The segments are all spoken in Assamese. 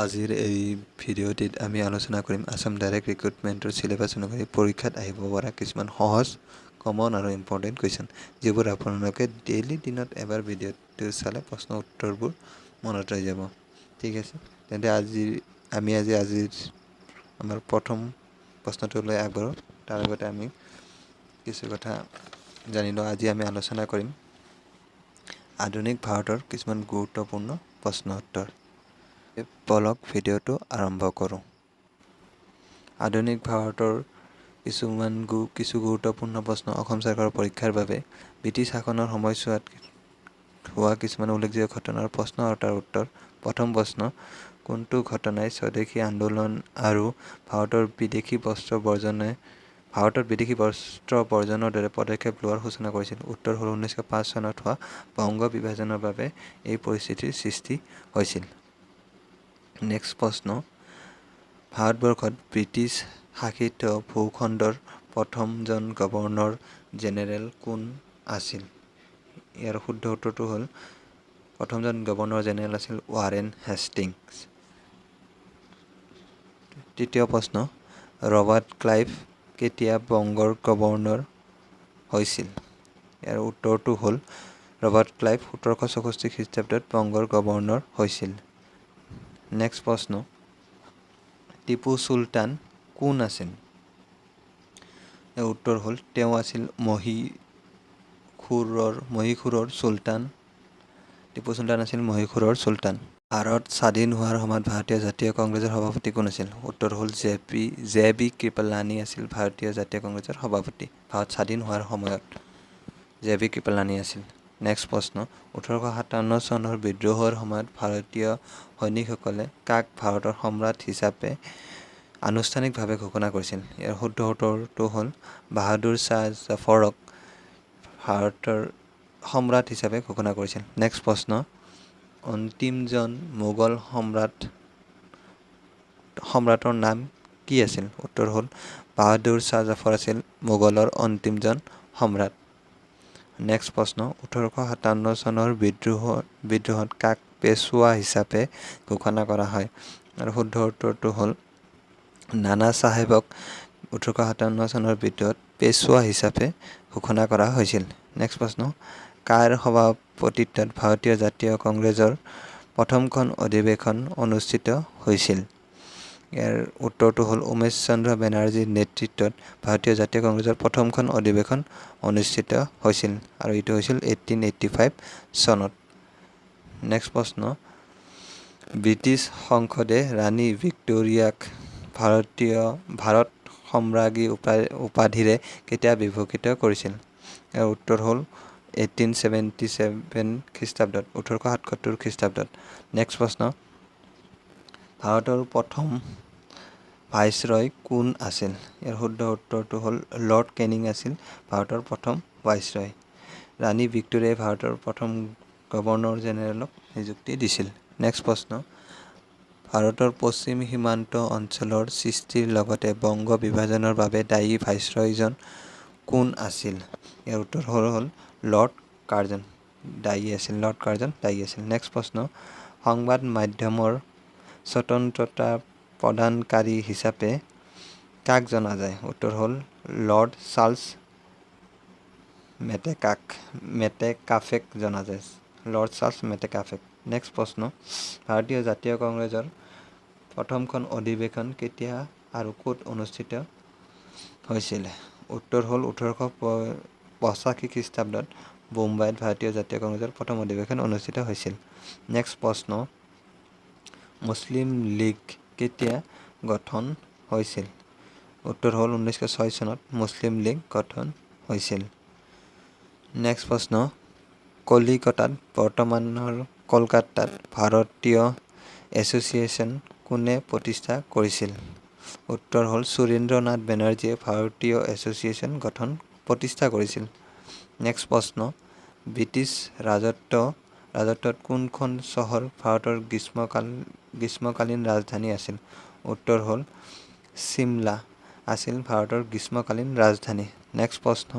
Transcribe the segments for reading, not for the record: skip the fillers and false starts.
আজিৰ এই ভিডিঅ'টিত আমি আলোচনা কৰিম আছাম ডাইৰেক্ট ৰিক্ৰুটমেণ্টৰ চিলেবাছ অনুসৰি পৰীক্ষাত আহিব পৰা কিছুমান সহজ, কমন আৰু ইম্পৰ্টেণ্ট কুৱেশ্যন, যিবোৰ আপোনালোকে ডেইলি দিনত এবাৰ ভিডিঅ'টো চালে প্ৰশ্ন উত্তৰবোৰ মনত ৰৈ যাব। ঠিক আছে, তেন্তে আজি আমি আজিৰ আমাৰ প্ৰথম প্ৰশ্নটোলৈ আগবাঢ়োঁ। তাৰ আগতে আমি কিছু কথা জানি লওঁ। আজি আমি আলোচনা কৰিম আধুনিক ভাৰতৰ কিছুমান গুৰুত্বপূৰ্ণ প্ৰশ্ন উত্তৰ। বলক, ভিডিঅ'টো আৰম্ভ কৰোঁ। আধুনিক ভাৰতৰ কিছু গুৰুত্বপূৰ্ণ প্ৰশ্ন অসম চৰকাৰৰ পৰীক্ষাৰ বাবে। ব্ৰিটিছ শাসনৰ সময়ছোৱাত হোৱা কিছুমান উল্লেখযোগ্য ঘটনাৰ প্ৰশ্ন আৰু তাৰ উত্তৰ। প্ৰথম প্ৰশ্ন, কোনটো ঘটনাই স্বদেশী আন্দোলন আৰু ভাৰতত বিদেশী বস্ত্ৰ বৰ্জনৰ দৰে পদক্ষেপ লোৱাৰ সূচনা কৰিছিল? উত্তৰ হ'ল 1905 চনত হোৱা বংগ বিভাজনৰ বাবে এই পৰিস্থিতিৰ সৃষ্টি হৈছিল। নেক্সট প্ৰশ্ন, ভাৰতবৰ্ষত ব্ৰিটিছ শাসিত ভূখণ্ডৰ প্ৰথমজন গভৰ্ণৰ জেনেৰেল কোন আছিল? ইয়াৰ শুদ্ধ উত্তৰটো হ'ল প্ৰথমজন গভৰ্ণৰ জেনেৰেল আছিল ৱাৰেন হেষ্টিংছ। তৃতীয় প্ৰশ্ন, ৰবাৰ্ট ক্লাইভ কেতিয়া বংগৰ গভৰ্ণৰ হৈছিল? ইয়াৰ উত্তৰটো হ'ল ৰবাৰ্ট ক্লাইভ 1764 খ্ৰীষ্টাব্দত বংগৰ গভৰ্ণৰ হৈছিল। নেক্সট প্ৰশ্ন, টিপু চুলতান কোন আছিল? ইয়াৰ উত্তৰ হ'ল তেওঁ আছিল মহীশূৰৰ চুলতান। টিপু চুলতান আছিল মহীশূৰৰ চুলতান। ভাৰত স্বাধীন হোৱাৰ সময়ত ভাৰতীয় জাতীয় কংগ্ৰেছৰ সভাপতি কোন আছিল? উত্তৰ হ'ল জে বি কৃপলানী আছিল ভাৰতীয় জাতীয় কংগ্ৰেছৰ সভাপতি। ভাৰত স্বাধীন হোৱাৰ সময়ত জে বি কৃপলানী আছিল। নেক্সট প্ৰশ্ন, 1857 চনৰ বিদ্ৰোহৰ সময়ত ভাৰতীয় সৈনিকসকলে কাক ভাৰতৰ সম্ৰাট হিচাপে আনুষ্ঠানিকভাৱে ঘোষণা কৰিছিল? ইয়াৰ শুদ্ধ উত্তৰটো হ'ল বাহাদুৰ শ্বাহ জাফৰক ভাৰতৰ সম্ৰাট হিচাপে ঘোষণা কৰিছিল। নেক্সট প্ৰশ্ন, অন্তিমজন মোগল সম্ৰাটৰ নাম কি আছিল? উত্তৰ হ'ল বাহাদুৰ শ্বাহ জাফৰ আছিল মোগলৰ অন্তিমজন সম্ৰাট। নেক্সট প্ৰশ্ন, 1857 চনৰ বিদ্ৰোহত কাক পেছোৱা হিচাপে ঘোষণা কৰা হয়? আৰু শুদ্ধ উত্তৰটো হ'ল নানা চাহেবক 1857 চনৰ বিদ্ৰোহত পেছোৱা হিচাপে ঘোষণা কৰা হৈছিল। নেক্সট প্ৰশ্ন, কাৰ সভাপতিত্বত ভাৰতীয় জাতীয় কংগ্ৰেছৰ প্ৰথমখন অধিৱেশন অনুষ্ঠিত হৈছিল? ইয়াৰ উত্তৰটো হ'ল উমেশ চন্দ্ৰ বেনাৰ্জীৰ নেতৃত্বত ভাৰতীয় জাতীয় কংগ্ৰেছৰ প্ৰথমখন অধিৱেশন অনুষ্ঠিত হৈছিল আৰু এইটো হৈছিল 1885 চনত। নেক্সট প্ৰশ্ন, ব্ৰিটিছ সংসদে ৰাণী ভিক্টোৰিয়াক ভাৰত সম্ৰাজ্ঞী উপাধিৰে কেতিয়া বিভূষিত কৰিছিল? ইয়াৰ উত্তৰ হ'ল 1877 খ্ৰীষ্টাব্দত, 1877 খ্ৰীষ্টাব্দত। নেক্সট প্ৰশ্ন, ভাৰতৰ প্ৰথম ভাইচৰয় কোন আছিল? ইয়াৰ শুদ্ধ উত্তৰটো হ'ল লৰ্ড কেনিং আছিল ভাৰতৰ প্ৰথম ভাইচৰয়। ৰাণী ভিক্টোৰিয়াই ভাৰতৰ প্ৰথম গভৰ্ণৰ জেনেৰেলক নিযুক্তি দিছিল। নেক্সট প্ৰশ্ন, ভাৰতৰ পশ্চিম সীমান্ত অঞ্চলৰ সৃষ্টিৰ লগতে বংগ বিভাজনৰ বাবে দায়ী ভাইচৰয়জন কোন আছিল? ইয়াৰ উত্তৰ হ'ল লৰ্ড কাৰ্জন দায়ী আছিল, লৰ্ড কাৰ্জন দায়ী আছিল। নেক্সট প্ৰশ্ন, সংবাদ মাধ্যমৰ স্বতন্ত্ৰতা প্ৰদানকাৰী হিচাপে কাক জনা যায়? উত্তৰ হ'ল লৰ্ড চাৰ্লছ মেটেকাফেক জনা যায়, লৰ্ড চাৰ্লছ মেটেকাফেক। নেক্সট প্ৰশ্ন, ভাৰতীয় জাতীয় কংগ্ৰেছৰ প্ৰথমখন অধিৱেশন কেতিয়া আৰু ক'ত অনুষ্ঠিত হৈছিল? উত্তৰ হ'ল 1885 খ্ৰীষ্টাব্দত বোম্বাইত ভাৰতীয় জাতীয় কংগ্ৰেছৰ প্ৰথম অধিৱেশন অনুষ্ঠিত হৈছিল। নেক্সট প্ৰশ্ন, মুছলিম লীগ কেতিয়া গঠন হৈছিল? উত্তৰ হ'ল 1906 চনত মুছলিম লীগ গঠন হৈছিল। নেক্সট প্ৰশ্ন, কলিকতাত বৰ্তমানৰ কলকাতাত ভাৰতীয় এছ'চিয়েশ্যন কোনে প্ৰতিষ্ঠা কৰিছিল? উত্তৰ হ'ল সুৰেন্দ্ৰনাথ বেনাৰ্জীয়ে ভাৰতীয় এছ'চিয়েশ্যন প্ৰতিষ্ঠা কৰিছিল। নেক্সট প্ৰশ্ন, ব্ৰিটিছ ৰাজত্বত কোনখন চহৰ ভাৰতৰ গ্ৰীষ্মকালীন ৰাজধানী আছিল? উত্তৰ হ'ল চিমলা আছিল ভাৰতৰ গ্ৰীষ্মকালীন ৰাজধানী। নেক্সট প্ৰশ্ন,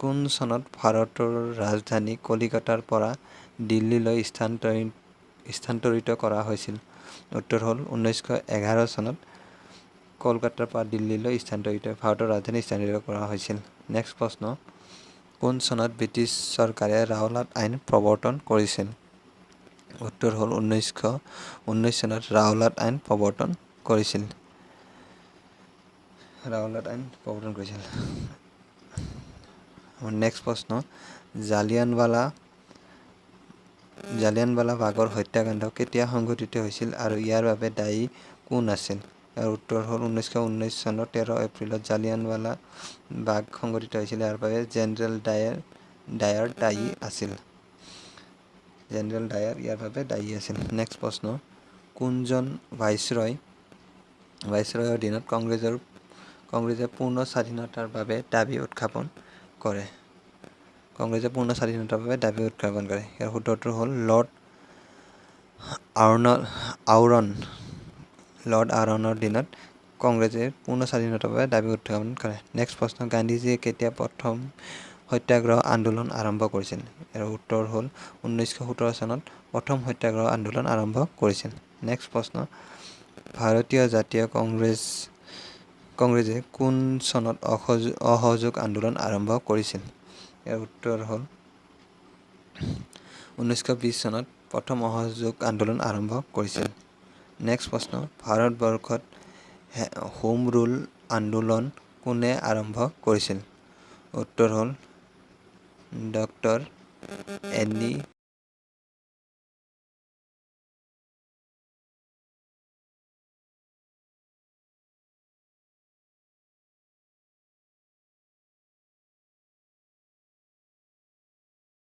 কোন চনত ভাৰতৰ ৰাজধানী কলিকতাৰ পৰা দিল্লীলৈ স্থানান্তৰিত কৰা হৈছিল? উত্তৰ হ'ল 1911 চনত কলকাতাৰ পৰা দিল্লীলৈ স্থানান্তৰিত, ভাৰতৰ ৰাজধানী স্থানান্তৰিত কৰা হৈছিল। নেক্সট প্ৰশ্ন, কোন চনত ব্ৰিটিছ চৰকাৰে ৰাওলাট আইন প্ৰৱৰ্তন কৰিছিল? উত্তৰ হ'ল 1919 চনত ৰাওলাট আইন প্ৰৱৰ্তন কৰিছিল। ৰাওলাট আইন প্ৰৱৰ্তন কৰিছিল। নেক্সট প্ৰশ্ন, জালিয়ানৱালা বাগৰ হত্যাকাণ্ড কেতিয়া সংঘটিত হৈছিল আৰু ইয়াৰ বাবে দায়ী কোন আছিল? ইয়াৰ উত্তৰ হ'ল 1919 চনৰ 13 এপ্ৰিলত জালিয়ানৱালা বাগ সংঘটিত হৈছিল। ইয়াৰ বাবে জেনেৰেল ডায়াৰ দায়ী আছিল। জেনেৰেল ডায়াৰ ইয়াৰ বাবে দায়ী আছিল। নেক্সট প্ৰশ্ন, কোনজন ভাইচৰয়ৰ দিনত কংগ্ৰেছে পূৰ্ণ স্বাধীনতাৰ বাবে দাবী উত্থাপন কৰে? কংগ্ৰেছে পূৰ্ণ স্বাধীনতাৰ বাবে দাবী উত্থাপন কৰে। ইয়াৰ শুদ্ধটো হ'ল লৰ্ড আউৰন। লৰ্ড আউৰণৰ দিনত কংগ্ৰেছে পূৰ্ণ স্বাধীনতাৰ বাবে দাবী উত্থাপন কৰে। নেক্সট প্ৰশ্ন, গান্ধীজীয়ে কেতিয়া প্ৰথম সত্যাগ্ৰহ আন্দোলন আৰম্ভ কৰিছিল? ইয়াৰ উত্তৰ হ'ল 1917 চনত প্ৰথম সত্যাগ্ৰহ আন্দোলন আৰম্ভ কৰিছিল। নেক্সট প্ৰশ্ন, ভাৰতীয় জাতীয় কংগ্ৰেছে কোন চনত অসহযোগ আন্দোলন আৰম্ভ কৰিছিল? ইয়াৰ উত্তৰ হ'ল 1920 চনত প্ৰথম অসহযোগ আন্দোলন আৰম্ভ কৰিছিল। নেক্সট প্ৰশ্ন, ভাৰতবৰ্ষত হোম ৰুল আন্দোলন কোনে আৰম্ভ কৰিছিল? উত্তৰ হ'ল ডক্টৰ এনি